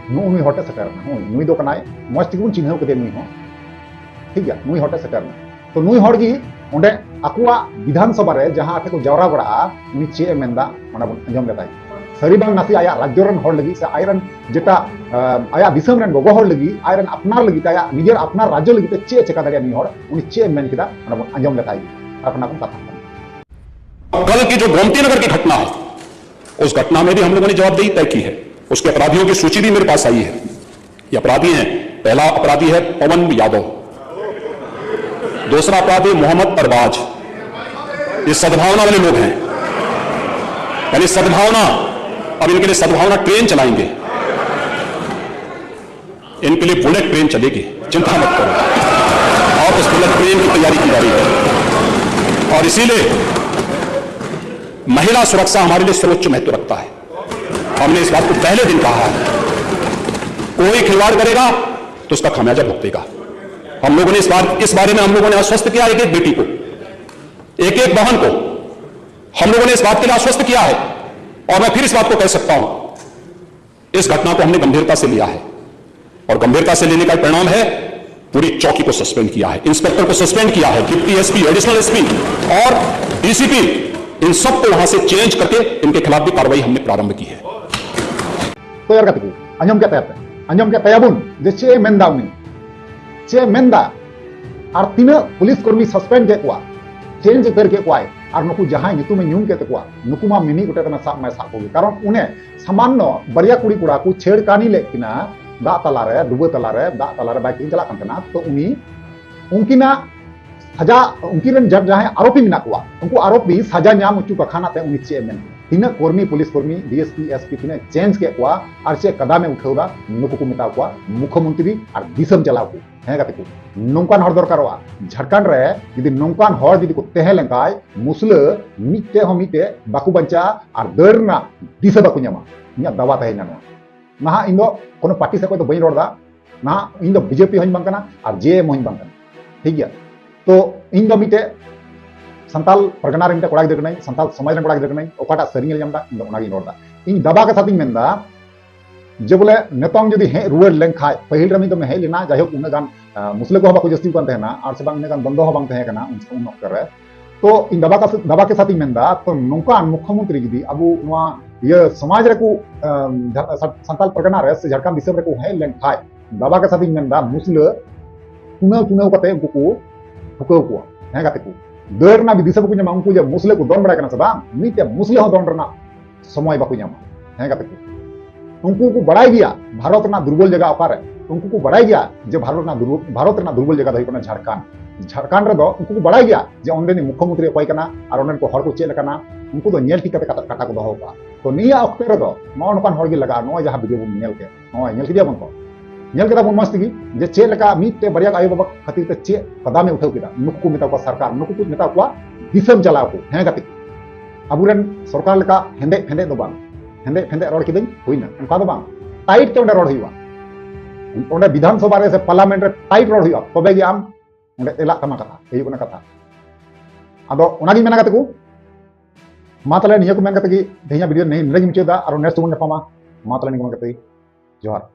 ᱱᱩᱜᱼᱩ ᱱᱩᱭ ᱦᱚᱲ ᱴᱷᱮᱱ ᱥᱮᱴᱮᱨ ᱮᱱᱟ᱾ ᱱᱩᱭ, ᱱᱩᱭ ᱫᱚ ᱠᱟᱱᱟᱭ, ᱢᱚᱡᱽ ᱛᱮᱜᱮ ᱵᱚᱱ ᱪᱤᱱᱦᱟᱹᱣ ᱠᱮᱫᱮᱭᱟ ᱱᱩᱭ ᱦᱚᱸ, ᱴᱷᱤᱠ ᱜᱮᱭᱟ, ᱱᱩᱭ ᱦᱚᱲ ᱴᱷᱮᱱ ᱥᱮᱴᱮᱨ ᱮᱱᱟ᱾ ᱛᱚ ᱱᱩᱭ ᱦᱚᱲ ᱜᱮ ᱚᱸᱰᱮ ᱟᱠᱚᱣᱟᱜ ᱵᱤᱫᱷᱟᱱ ᱥᱚᱵᱷᱟ ᱨᱮ ᱡᱟᱦᱟᱸ ᱴᱷᱮᱱ ᱠᱚ ᱡᱟᱣᱨᱟ ᱵᱟᱲᱟᱜᱼᱟ, ᱩᱱᱤ ᱪᱮᱫ ᱮ ᱢᱮᱱᱫᱟ, ᱚᱱᱟ ᱵᱚᱱ ᱟᱸᱡᱚᱢ ᱞᱮᱛᱟᱭ᱾ ᱥᱟᱹᱨᱤ ᱵᱟᱝ ᱱᱟᱥᱮ ᱟᱭᱟᱜ ᱨᱟᱡᱽᱡᱚ ᱨᱮᱱ ᱦᱚᱲ ᱞᱟᱹᱜᱤᱫ ᱥᱮ ᱟᱡ ᱨᱮᱱ ᱡᱮᱴᱟ, ᱟᱸ, ᱟᱭᱟᱜ ᱫᱤᱥᱚᱢ ᱨᱮᱱ ᱜᱚᱜᱚ ᱦᱚᱲ ᱞᱟᱹᱜᱤᱫ, ᱟᱡ ᱨᱮᱱ ᱟᱯᱱᱟᱨ ᱞᱟᱹᱜᱤᱫ, ᱟᱭᱟᱜ ᱱᱤᱡᱮᱨ ᱟᱯᱱᱟᱨ ᱨᱟᱡᱽᱡᱚ ᱞᱟᱹᱜᱤᱫ ᱛᱮ ᱪᱮᱫ ᱮ ᱪᱮᱠᱟ ᱫᱟᱲᱮᱭᱟᱜᱼᱟ ᱱᱩᱭ ᱦᱚᱲ, ᱩᱱᱤ ᱪᱮᱫ ᱮ ᱢᱮᱱ ᱠᱮᱫᱟ, ᱚᱱᱟ ᱵᱚᱱ ᱟᱸᱡᱚᱢ ᱞᱮᱛᱟᱭ ᱜᱮ᱾ ᱟᱨ ᱚᱱᱟ ᱠᱚ ᱠᱟᱛᱷᱟ ᱠᱟᱱᱟ᱾ कल की जो गोमती नगर की घटना है, उस घटना में भी हम लोगों ने जवाबदेही तय की है। उसके अपराधियों की सूची भी मेरे पास आई है। ये अपराधी हैं। पहला अपराधी है पवन यादव, दूसरा अपराधी मोहम्मद अरबाज। ये सद्भावना वाले लोग हैं, यानी सद्भावना। अब इनके लिए सद्भावना ट्रेन चलाएंगे, इनके लिए बुलेट ट्रेन चलेगी, चिंता मत करो। और उस बुलेट ट्रेन की तैयारी की जा रही है। और इसीलिए महिला सुरक्षा हमारे लिए सर्वोच्च महत्व रखता है। हमने इस बात को पहले दिन कहा है, कोई खिलवाड़ करेगा तो उसका खामियाजा भुगतेगा। हम लोगों ने इस बार, इस बारे में हम लोगों ने आश्वस्त किया एक एक बेटी को, एक एक बहन को हम लोगों ने इस बात के लिए आश्वस्त किया है। और मैं फिर इस बात को कह सकता हूं, इस घटना को हमने गंभीरता से लिया है और गंभीरता से लेने का परिणाम है, पूरी चौकी को सस्पेंड किया है, इंस्पेक्टर को सस्पेंड किया है, डिप्टी एसपी, एडिशनल एसपी और डीसीपी, इन सबको वहां से चेंज करके इनके खिलाफ भी कार्रवाई हमने प्रारंभ की है। ᱛᱚᱭᱟᱨ ᱠᱟᱛᱮ ᱠᱚ ᱟᱸᱡᱚᱢ ᱠᱮᱫ ᱛᱟᱭᱟ ᱯᱮ, ᱟᱸᱡᱚᱢ ᱠᱮᱫ ᱛᱟᱭᱟᱵᱚᱱ ᱡᱮ ᱪᱮᱫ ᱮ ᱢᱮᱱᱫᱟ ᱩᱱᱤ, ᱪᱮᱫ ᱮ ᱢᱮᱱᱫᱟ᱾ ᱟᱨ ᱛᱤᱱᱟᱹᱜ ᱯᱩᱞᱤᱥ ᱠᱚᱨᱢᱤ ᱥᱟᱥᱯᱮᱱᱰ ᱠᱮᱫ ᱠᱚᱣᱟ, ᱪᱮᱧᱡᱽ ᱩᱛᱟᱹᱨ ᱠᱮᱫ ᱠᱚᱣᱟᱭ, ᱟᱨ ᱱᱩᱠᱩ ᱡᱟᱦᱟᱸᱭ ᱧᱩᱛᱩᱢᱮ ᱧᱩᱢ ᱠᱮᱫ ᱛᱟᱠᱚᱣᱟ, ᱱᱩᱠᱩ ᱢᱟ ᱢᱤᱢᱤᱫ ᱜᱚᱴᱮᱡ ᱛᱮ ᱥᱟᱵ ᱢᱟᱭ ᱥᱟᱵ ᱠᱚᱜᱮ᱾ ᱠᱟᱨᱚᱱ ᱩᱱᱤ ᱥᱟᱢᱟᱱᱱᱚ ᱵᱟᱨᱭᱟ ᱠᱩᱲᱤ ᱠᱚᱲᱟ ᱠᱚ ᱪᱷᱮᱲᱠᱟᱱᱤ ᱞᱮᱫ ᱠᱤᱱᱟ ᱫᱟᱜ ᱛᱟᱞᱟᱨᱮ, ᱰᱩᱵᱟᱹ ᱛᱟᱞᱟᱨᱮ, ᱫᱟᱜ ᱛᱟᱞᱟᱨᱮ ᱵᱟᱭ ᱠᱤᱨᱤᱧ ᱪᱟᱞᱟᱜ ᱠᱟᱱ ᱛᱟᱦᱮᱱᱟ᱾ ᱛᱚ ᱩᱱᱤ ᱩᱱᱠᱤᱱᱟᱜ ᱥᱟᱡᱟ, ᱩᱱᱠᱤᱱ ᱨᱮᱱ ᱡᱟ-, ᱡᱟᱦᱟᱸᱭ ᱟᱨᱳᱯᱤ ᱢᱮᱱᱟᱜ ᱠᱚᱣᱟ, ᱩᱱᱠᱩ ᱟᱨᱳᱯᱤ ᱥᱟᱡᱟ ᱧᱟᱢ ᱦᱚᱪᱚ ᱠᱟᱠᱷᱟᱱᱟᱜ ᱛᱮ ᱩᱱᱤ ᱪᱮᱫ ᱮ ᱢᱮᱱ ᱠᱮᱫᱟ? ᱛᱤᱱᱟᱹᱜ ᱠᱚᱨᱢᱤ, ᱯᱩᱞᱤᱥ ᱠᱚᱨᱢᱤ, ᱰᱤᱮᱥᱯᱤ, ᱮᱥᱯᱤ ᱛᱤᱱᱟᱹᱜ ᱪᱮᱧᱡᱽ ᱠᱮᱫ ᱠᱚᱣᱟ ᱟᱨ ᱪᱮᱫ ᱠᱟᱫᱟᱢᱮ ᱩᱴᱷᱟᱹᱣ ᱮᱫᱟ, ᱱᱩᱠᱩ ᱠᱚ ᱢᱮᱛᱟ ᱠᱚᱣᱟ ᱢᱩᱠᱷᱚᱢᱚᱱᱛᱨᱤ ᱟᱨ ᱫᱤᱥᱚᱢ ᱪᱟᱞᱟᱣ ᱠᱚ᱾ ᱦᱮᱸ ᱜᱟᱛᱮ ᱠᱚ, ᱱᱚᱝᱠᱟᱱ ᱦᱚᱲ ᱫᱚᱨᱠᱟᱨᱚᱜᱼᱟ᱾ ᱡᱷᱟᱲᱠᱷᱚᱸᱰ ᱨᱮ ᱡᱩᱫᱤ ᱱᱚᱝᱠᱟᱱ ᱦᱚᱲ ᱡᱩᱫᱤ ᱠᱚ ᱛᱟᱦᱮᱸ ᱞᱮᱱᱠᱷᱟᱱ, ᱢᱩᱥᱞᱟᱹ ᱢᱤᱫᱴᱮᱡ ᱦᱚᱸ ᱢᱤᱫᱴᱮᱡ ᱵᱟᱠᱚ ᱵᱟᱧᱪᱟᱜᱼᱟ ᱟᱨ ᱫᱟᱹᱲ ᱨᱮᱱᱟᱜ ᱫᱤᱥᱟᱹ ᱵᱟᱠᱚ ᱧᱟᱢᱟ᱾ ᱤᱧᱟᱹᱜ ᱫᱟᱣᱟ ᱛᱟᱦᱮᱸᱭᱮᱱᱟ ᱱᱚᱣᱟ᱾ ᱱᱟᱦᱟᱜ ᱤᱧ ᱫᱚ ᱠᱳᱱᱳ ᱯᱟᱨᱴᱤ ᱥᱮᱫ ᱠᱷᱚᱱ ᱫᱚ ᱵᱟᱹᱧ ᱨᱚᱲ ᱮᱫᱟ᱾ ᱱᱟᱦᱟᱜ ᱤᱧ ᱫᱚ ᱵᱤᱡᱮᱯᱤ ᱦᱚᱸᱧ ᱵᱟᱝ ᱠᱟᱱᱟ ᱟᱨ ᱡᱮᱮᱢ ᱦᱚᱸᱧ ᱵᱟᱝ ᱠᱟᱱᱟ, ᱴᱷᱤᱠ ᱜᱮᱭᱟ? ᱛᱚ ᱤᱧ ᱫᱚ ᱢᱤᱫᱴᱮᱡ ᱥᱟᱱᱛᱟᱞ ᱯᱟᱨᱜᱟᱱᱟ ᱨᱮᱱ ᱢᱤᱫᱴᱮᱡ ᱠᱚᱲᱟ ᱜᱤᱫᱽᱨᱟᱹ ᱠᱟᱹᱱᱟᱹᱧ, ᱥᱟᱱᱛᱟᱞ ᱥᱚᱢᱟᱡᱽ ᱨᱮᱱ ᱠᱚᱲᱟ ᱜᱤᱫᱽᱨᱟᱹ ᱠᱟᱹᱱᱟᱹᱧ, ᱚᱠᱟᱴᱟᱜ ᱥᱟᱹᱨᱤᱧ ᱧᱮᱞ ᱧᱟᱢ ᱮᱫᱟ, ᱤᱧ ᱫᱚ ᱚᱱᱟᱜᱤᱧ ᱨᱚᱲ ᱮᱫᱟ᱾ ᱤᱧ ᱫᱟᱵᱟ ᱠᱟᱛᱷᱟ ᱛᱤᱧ ᱢᱮᱱᱫᱟ, ᱡᱮ ᱵᱚᱞᱮ ᱱᱤᱛᱚᱝ ᱡᱩᱫᱤ ᱦᱮᱡ ᱨᱩᱣᱟᱹᱲ ᱞᱮᱱᱠᱷᱟᱡ, ᱯᱟᱹᱦᱤᱞ ᱨᱮ ᱢᱤᱫ ᱫᱚᱢᱮ ᱦᱮᱡ ᱞᱮᱱᱟ, ᱡᱟᱭᱦᱳᱠ ᱩᱱᱟᱹᱜ ᱜᱟᱱ ᱟᱸ, ᱢᱩᱥᱞᱟᱹ ᱠᱚᱦᱚᱸ ᱵᱟᱠᱚ ᱡᱟᱹᱥᱛᱤ ᱠᱟᱱ ᱛᱟᱦᱮᱱᱟ, ᱟᱨ ᱥᱮ ᱵᱟᱝ ᱤᱱᱟᱹᱜ ᱜᱟᱱ ᱫᱚᱱᱫᱚ ᱦᱚᱸ ᱵᱟᱝ ᱛᱟᱦᱮᱸ ᱠᱟᱱᱟ ᱩᱱ, ᱩᱱ ᱚᱠᱛᱚ ᱨᱮ᱾ ᱛᱚ ᱤᱧ ᱫᱟᱵᱟ ᱠᱟ-, ᱫᱟᱵᱟ ᱠᱮ ᱥᱟᱛᱤᱧ ᱢᱮᱱᱫᱟ, ᱛᱚ ᱱᱚᱝᱠᱟᱱ ᱢᱩᱠᱷᱭᱚᱢᱚᱱᱛᱨᱤ ᱡᱩᱫᱤ ᱟᱵᱚ ᱱᱚᱣᱟ ᱤᱭᱟᱹ ᱥᱚᱢᱟᱡᱽ ᱨᱮᱠᱚ, ᱟᱸ, ᱡᱷᱟ-, ᱥᱟ-, ᱥᱟᱱᱛᱟᱞ ᱯᱟᱨᱜᱟᱱᱟ ᱨᱮ ᱥᱮ ᱡᱷᱟᱲᱠᱷᱚᱸᱰ ᱫᱤᱥᱚᱢ ᱨᱮᱠᱚ ᱦᱮᱡ ᱞᱮᱱᱠᱷᱟᱡ, ᱫᱟᱵᱟ ᱠᱮ ᱥᱟᱛᱤᱧ ᱢᱮᱱᱫᱟ, ᱢᱩᱥᱞᱟᱹ ᱠᱩᱱᱟᱹᱣ ᱠᱩᱱᱟᱹᱣ ᱠᱟᱛᱮ ᱩᱱᱠᱩ ᱠᱚ ᱴᱷᱩᱠᱟᱹᱣ ᱠᱚᱣᱟ᱾ ᱦᱮᱸ ᱜᱟᱛᱮ ᱠᱚ, ᱫᱟᱹᱲ ᱨᱮᱱᱟᱜ ᱫᱤᱥᱟᱹ ᱵᱟᱠᱚ ᱧᱟᱢᱟ᱾ ᱩᱱᱠᱩ ᱡᱮ ᱢᱩᱥᱞᱟᱹ ᱠᱚ ᱫᱚᱱ ᱵᱟᱲᱟᱭ ᱠᱟᱱᱟ ᱥᱮ ᱵᱟᱝ, ᱢᱤᱫᱴᱮᱡ ᱢᱩᱥᱞᱟᱹ ᱦᱚᱸ ᱫᱚᱱ ᱨᱮᱱᱟᱜ ᱥᱚᱢᱚᱭ ᱵᱟᱠᱚ ᱧᱟᱢᱟ᱾ ᱦᱮᱸ ᱜᱟᱛᱮ ᱠᱚ, ᱩᱱᱠᱩ ᱠᱚ ᱵᱟᱲᱟᱭ ᱜᱮᱭᱟ ᱵᱷᱟᱨᱚᱛ ᱨᱮᱱᱟᱜ ᱫᱩᱨᱵᱚᱞ ᱡᱟᱭᱜᱟ ᱚᱠᱟᱨᱮ᱾ ᱩᱱᱠᱩ ᱠᱚ ᱵᱟᱲᱟᱭ ᱜᱮᱭᱟ ᱡᱮ ᱵᱷᱟᱨᱚᱛ ᱨᱮᱱᱟᱜ ᱫᱩᱨᱵᱚᱞ, ᱵᱷᱟᱨᱚᱛ ᱨᱮᱱᱟᱜ ᱫᱩᱨᱵᱚᱞ ᱡᱟᱭᱜᱟ ᱫᱚ ᱦᱩᱭᱩᱜ ᱠᱟᱱᱟ ᱡᱷᱟᱲᱠᱷᱚᱸᱰ᱾ ᱡᱷᱟᱲᱠᱷᱚᱸᱰ ᱨᱮᱫᱚ ᱩᱱᱠᱩ ᱠᱚ ᱵᱟᱲᱟᱭ ᱜᱮᱭᱟ ᱡᱮ ᱚᱸᱰᱮᱱᱤᱡ ᱢᱩᱠᱷᱭᱚᱢᱚᱱᱛᱨᱤ ᱚᱠᱚᱭ ᱠᱟᱱᱟ ᱟᱨ ᱚᱸᱰᱮᱱ ᱠᱚ ᱦᱚᱲ ᱠᱚ ᱪᱮᱫ ᱞᱮᱠᱟᱱᱟ, ᱩᱱᱠᱩ ᱫᱚ ᱧᱮᱞ ᱴᱷᱤᱠ ᱠᱟᱛᱮ ᱠᱟᱴᱟ, ᱠᱟᱴᱟ ᱠᱚ ᱫᱚᱦᱚ ᱠᱟᱜᱼᱟ᱾ ᱛᱚ ᱱᱤᱭᱟᱹ ᱚᱠᱛᱮ ᱨᱮᱫᱚ ᱱᱚᱜᱼᱚ ᱱᱚᱝᱠᱟᱱ ᱦᱚᱲ ᱜᱮ ᱞᱟᱜᱟᱜᱼᱟ᱾ ᱱᱚᱜᱼᱚᱭ ᱡᱟᱦᱟᱸ ᱵᱷᱤᱰᱤᱭᱳ ᱵᱚᱱ ᱧᱮᱞ ᱠᱮᱫ, ᱱᱚᱜᱼᱚᱭ ᱧᱮᱞ ᱠᱮᱫᱮᱭᱟ ᱵᱚᱱ ᱛᱚ, ᱧᱮᱞ ᱠᱮᱫᱟ ᱵᱚᱱ ᱢᱚᱡᱽ ᱛᱮᱜᱮ ᱡᱮ ᱪᱮᱫ ᱞᱮᱠᱟ ᱢᱤᱫᱴᱮᱡ ᱵᱟᱨᱭᱟ ᱟᱭᱳ ᱵᱟᱵᱟ ᱠᱷᱟᱹᱛᱤᱨ ᱛᱮ ᱪᱮᱫ ᱠᱟᱫᱟᱢᱮ ᱩᱴᱷᱟᱹᱣ ᱠᱮᱫᱟ᱾ ᱱᱩᱠᱩ ᱠᱚ ᱢᱮᱛᱟ ᱠᱚᱣᱟ ᱥᱚᱨᱠᱟᱨ, ᱱᱩᱠᱩ ᱠᱚ ᱢᱮᱛᱟ ᱠᱚᱣᱟ ᱫᱤᱥᱚᱢ ᱪᱟᱞᱟᱣ ᱠᱚ᱾ ᱦᱮᱸ ᱜᱟᱛᱮ ᱠᱚ, ᱟᱵᱚᱨᱮᱱ ᱥᱚᱨᱠᱟᱨ ᱞᱮᱠᱟ ᱦᱮᱸᱫᱮ ᱯᱷᱮᱸᱫᱮ ᱫᱚ ᱵᱟᱝ, ᱦᱮᱸᱫᱮ ᱯᱷᱮᱸᱫᱮ ᱨᱚᱲ ᱠᱤᱫᱟᱹᱧ ᱦᱩᱭᱱᱟ, ᱚᱱᱠᱟ ᱫᱚ ᱵᱟᱝ᱾ ᱴᱟᱭᱤᱴ ᱛᱮ ᱚᱸᱰᱮ ᱨᱚᱲ ᱦᱩᱭᱩᱜᱼᱟ, ᱚᱸᱰᱮ ᱵᱤᱫᱷᱟᱱ ᱥᱚᱵᱷᱟ ᱨᱮ ᱥᱮ ᱯᱟᱨᱞᱟᱢᱮᱱᱴ ᱨᱮ ᱴᱟᱭᱤᱴ ᱨᱚᱲ ᱦᱩᱭᱩᱜᱼᱟ, ᱛᱚᱵᱮ ᱜᱮ ᱟᱢ ᱚᱸᱰᱮ ᱮᱞᱟᱜ ᱛᱟᱢᱟ ᱠᱟᱛᱷᱟ, ᱦᱩᱭᱩᱜ ᱠᱟᱱᱟ ᱠᱟᱛᱷᱟ᱾ ᱟᱫᱚ ᱚᱱᱟᱜᱤᱧ ᱢᱮᱱᱟ ᱜᱟᱛᱮ ᱠᱚ, ᱢᱟ ᱛᱟᱦᱞᱮ ᱱᱤᱭᱟᱹ ᱠᱚ ᱢᱮᱱ ᱠᱟᱛᱮ ᱜᱮ ᱛᱮᱦᱮᱧᱟᱜ ᱵᱷᱤᱰᱤᱭᱳ ᱱᱚᱰᱮ ᱜᱮᱧ ᱢᱩᱪᱟᱹᱫᱟ, ᱟᱨᱚ ᱱᱮᱠᱥᱴ ᱵᱚᱱ ᱧᱟᱯᱟᱢᱟ᱾ ᱢᱟ ᱛᱟᱦᱞᱮ ᱱᱤᱭᱟᱹ ᱠᱚ ᱢᱮᱱ ᱠᱟᱛᱮ ᱜᱮ ᱡᱚᱦᱟᱨ᱾